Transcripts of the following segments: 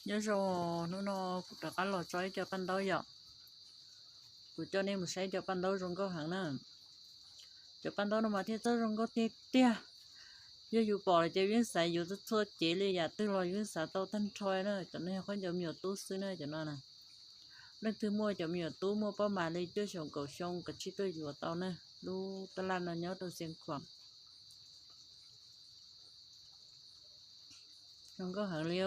Nyob zoo, hnub no kuv rov qab los tso ib co paj ntaub yom. Kuv coj nej mus saib cov paj ntaub zoo nkauj heev na. Cov paj ntaub no mas thiaj txawj zoo nkauj tiag tiag. Yog yus pom lawm ces yeej xav yuav txhua txhua cev li, yam twg los yeej xav tau tag nrho na. Cov no yog qhov cov me nyuam tub xwb na, cov no na. Leej twg muaj cov me nyuam tub muaj pob mas li cuaj xyoos kaum xyoo kav tsij tuaj yuav tau na. Lub taj laj no nyob rau Xiav Khuam. Zoo nkauj heev li.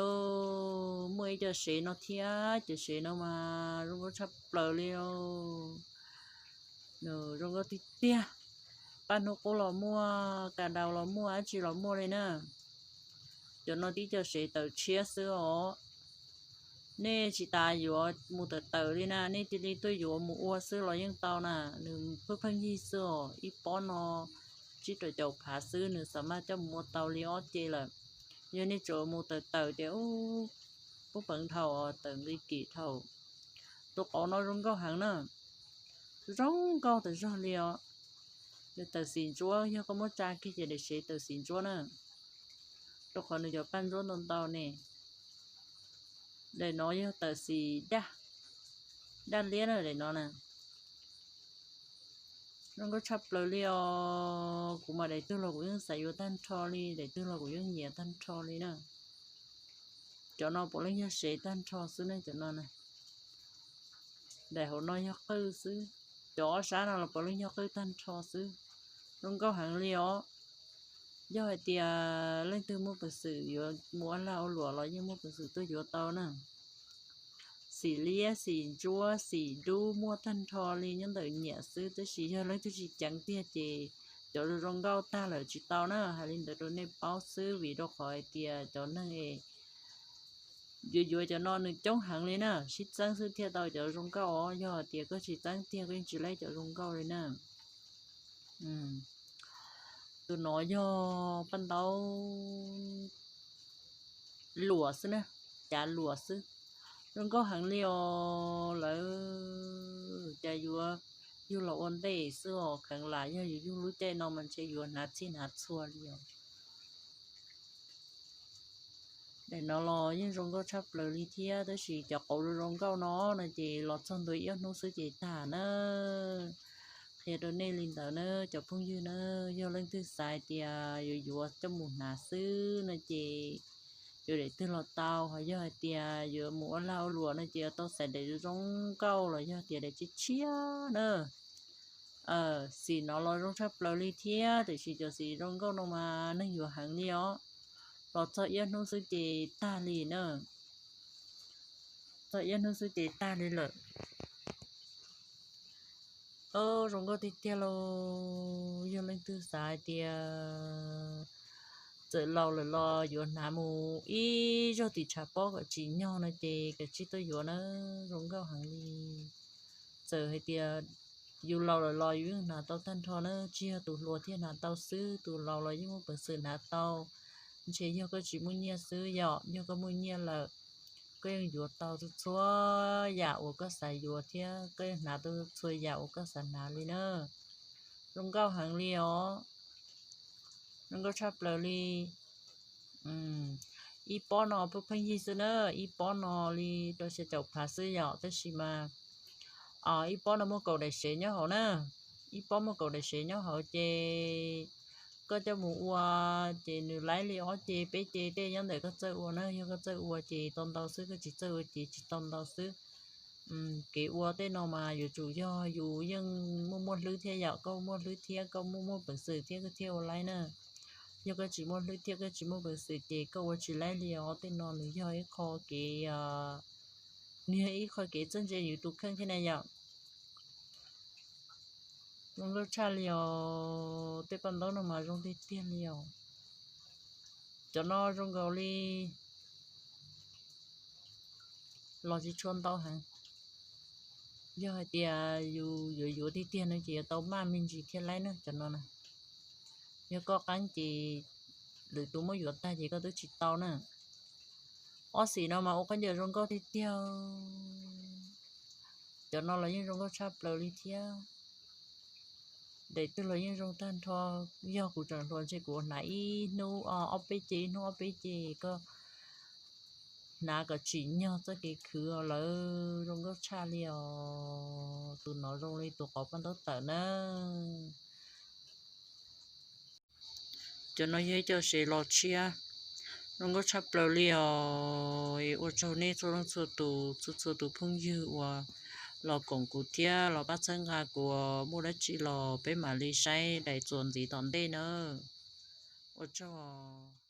Muaj ib co sev no thiab, cov sev no mas zoo nkauj tshaj plaws li. Nws zoo nkauj tiag tiag. Paj hnub qub los muaj, kas daus los muaj, dab tsi los muaj li na. Cov no tib co sev tawm tshiab xwb os. Nej tsis tas yuav mus tawm tawm li na, nej cia li tuaj yuav mus ua xwb los yeej tau na. Nws pheej pheej yig xwb os, ib pob no tsib rau caum phav xwb nws xav mas coj mus ua tau li ob ce lawm. Yog nej tsuas mus tawm tawm tias pub peev dhau, tawm nqi kim dhau. Tus qauv no zoo nkauj heev na, zoo nkauj tas zog li os. Yog tawm xim ntsuab, yog koj muab tsa kiag ces daim sev tawm xim ntsuab na, rau qhov nws cov paj ntsuab ntau ntau ne. Daim no yog tawm xim daj, daj liab na daim no na. Zoo nkauj tshaj plaws li os. Kuv mas daim twg los kuv yeej xav yuav tag nrho li, daim twg los kuv yeej nyiam tag nrho li na. Cov no puav leej yog sev tag nrho xwb ne, cov no na. Daim hauv no yog qwj xwb, cov ob sab no los puav leej yog qwj tag nrho xwb. Zoo nkauj heev li os. Yog hais tias leej twg muaj peev xwm yuav mus ua lag ua luam los yeej muaj peev xwm tuaj yuav tau na. Xim liab, xim ntsuab, xim dub muaj tag nrho li, nyob ntawm nyiam xwb. Tab sis yog leej twg tsis ceev tiag ces cov zoo nkauj tag lawm tsis tau na. Hais li ntawd rau nej paub xwb, vim rau qhov hais tias cov neeg es yuav yuav cov no nws coob heev li na, sib txeeb xwb thiaj tau cov zoo nkauj os. Yog hais tias koj tsis txeeb tiag koj yeej tsis laib cov zoo nkauj li na. Tus no yog paj ntaub luam xwb na, cav luam xwb. Zoo nkauj heev li os. Lawv cas yuav yug los ua ntej xwb os, kheev lam yog yus yug lub caij no mas ntshe yuav hnav txhij hnav txhua li os. Daim no los yeej zoo nkauj tshaj plaws li thiab, tab sis cov qauv zoo zoo nkauj no no ces los txog ntua ib ob hnub xwb ces tag na. Qhia rau nej li ntawd na cov phooj ywg na, yog leej twg xav hais tias yuav yuav coj mus hnav xwb no ces yuav daim twg los tau, ho yog hais tias yuav mus ua lag ua luam no ces yuav tau xaiv daim zoo nkauj los yog tias daim tshiab tshiab na. Xim no los zoo tshaj plaws li thiab, tiam sis cov xim zoo nkauj no mas neeg yuav heev li os. Los txog ib ob hnub xwb ces tag li na. Txog ib ob hnub xwb ces tag li lawm. Zoo nkauj tiag tiag lauj. Yog leej twg xav hais tias txawm laus lawm los yuav hnav mus ib zaug tim tshav pob kom tsim nyog no ces kav tsij tuaj yuav na, zoo nkauj heev li. Txawm hais tias yus laus lawm los yus yeej hnav tau tag nrho na, tsis yog tus hluas thiaj hnav tau xwb, tus laus los yeej muaj peev xwm hnav tau. Ntshe yog koj tsis muaj nyiaj xwb, yog, yog koj muaj nyiaj lawm, koj yeej yuav tau txhua yam uas koj xav yuav thiab koj yeej hnav tau txhua yam uas koj xav hnav li na. Zoo nkauj heev li os. Zoo nkauj tshaj plaws li. Ib pob no pheej pheej yig xwb na, ib pob no li rau xya caum phav xwb yom, tab sis mas ib pob no muaj kaum daim sev nyob hauv na. Ib pob muaj kaum daim sev nyob hauv ces koj coj mus ua ces nws laib li ob ce peb ce tej nyob ntawm koj txawj ua na. Yog koj txawj ua ces tau ntau xwb, koj tsis txawj ua ces tsis tau ntau xwb. Kev ua tej no mas yuav tsum yog yus yeej muaj muaj hlwb thiab yom, koj muaj hlwb thiab koj muaj muaj peev xwm thiab koj thiaj ua laib na. Yog koj tsis muaj hlwb thiab koj tsis muaj peev xwm ces koj ua tsis laib li os. Tej no nws yog ib qho kev, nws yog ib qho kev txawj ntse yus tus kheej thiab na yom. Zoo nkauj tshaj li os, tej paj ntaub no mas zoo tiag tiag li os. Cov no zoo nkaus li los tsis tshua ntau heev. Yog hais tias yus yuav yuav tiag tiag no ces yuav tau maj me ntsis thiaj laib na cov no na. Yog koj qeeb ces lwm tus muab yuav tag ces koj twb tsis tau na. Ob xim no mas ua khaub ncaws zoo nkauj tiag tiag. Cov no los yeej zoo nkauj tshaj plaws li thiab. Daim twg los yeej zoo tag nrho. Yog kuv tseem hluas ntshe kuv hnav ib hnub ob peb ce, ib hnub ob peb ce. Koj Hnav kom tsim nyog txoj kev khwv os lawm, zoo nkauj tshaj li os. Tus no zoo li tus qauv paj ntaub tawm na. Cov no yog ib co sev los tshiab, zoo nkauj tshaj plaws li os. Ua tsaug nej txhua leej txhua tus, txhua txhua tus phooj ywg uas los koom kuv thiab los pab txhawb nqa kuv. Muaj dab tsi los peb mam li saib daim txuas ntxiv tom ntej nawb. Ua tsaug os.